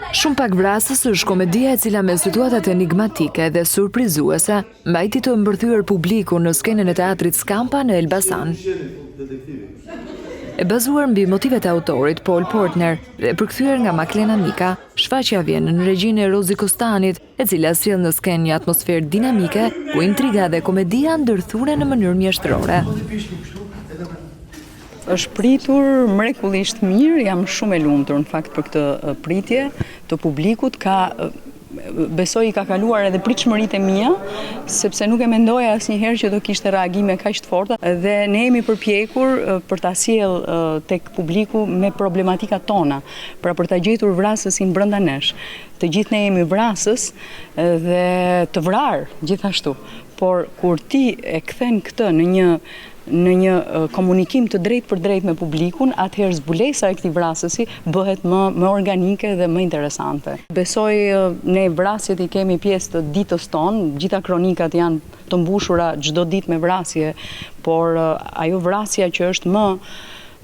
Shumë pak vrasës është komedia e cila me situatat enigmatike dhe surprizuese mbajti të mbërthyer publikun në skenën e teatrit Skampa në Elbasan. E bazuar mbi motivet e autorit Paul Portner dhe përkthyer nga Maklena Nika, shfaqja vjen në regjinë e Rozi Kostanit, e cila sjell në skenë një atmosferë dinamike ku intriga dhe komedia ndërthuren në mënyrë mjeshtërore. Është pritur mrekullisht mirë, jam shumë e lumtur në fakt për këtë pritje të publikut, ka besoj i ka kaluar edhe pritshmëritë e mia, sepse nuk e mendoja asnjëherë që do kishte reagime kaq të forta dhe ne jemi përpjekur për ta sjellë tek publiku me problematikat tona, pra për ta gjetur vrasësin brenda nesh. Të gjithë ne jemi vrasës dhe të vrarë gjithashtu, por kur ti e kthen këtë në një në një komunikim të drejtpërdrejtë me publikun, atëherë zbulesa e këtij vrasësi bëhet më më organike dhe më interesante. Besoj ne vrasjet i kemi pjesë të ditës tonë, gjitha kronikat janë të mbushura çdo ditë me vrasje, por ajo vrasja që është më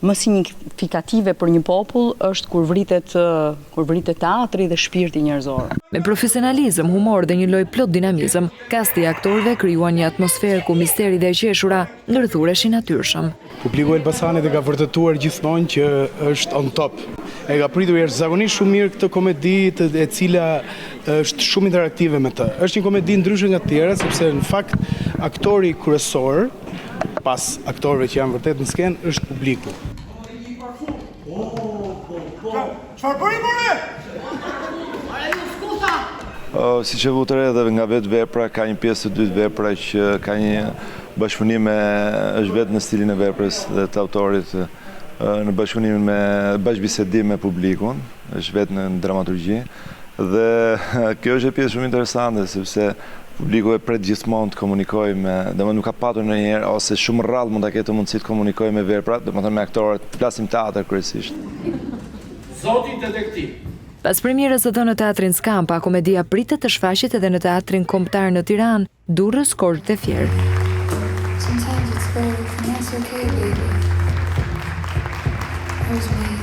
më sinjifikative për një popull është kur vritet kur vritet teatri dhe shpirti njerëzor. Me profesionalizëm, humor dhe një lojë plot dinamizëm, kasti i aktorëve krijuan një atmosferë ku misteri dhe e qeshura ndërthureshin natyrshëm. Publiku i Elbasanit e ka vërtetuar gjithmonë që është on top. E ka pritur jashtëzakonisht shumë mirë këtë komedi të, e cila është shumë interaktive me të. Është një komedi ndryshe nga të tjerat sepse në fakt aktori kryesor pas aktorëve që janë vërtet në skenë është publiku. Çfarë bëri more? Siç e vutë re edhe nga vetë vepra, ka një pjesë të dytë vepra që ka një bashkëpunim me, është vetë në stilin e veprës dhe të autorit, në bashkëpunimin me bashkëbisedim me publikun, është vetë në dramaturgji. Dhe kjo është një pjesë shumë interesante, sepse publiku e pret gjithmonë të komunikojë me, domethënë nuk ka patur ndonjëherë ose shumë rrallë mund ta ketë të mundësi të komunikojë me veprat, domethënë me aktorët, flasim teatër kryesisht. Zoti detektiv. Pas premierës së dhënë në Teatrin Skampa, komedia pritet të shfaqet edhe në Teatrin Kombëtar në Tiranë, Durrës, Korçë dhe Fier. Sometimes it's both, and that's okay, baby. Here's me.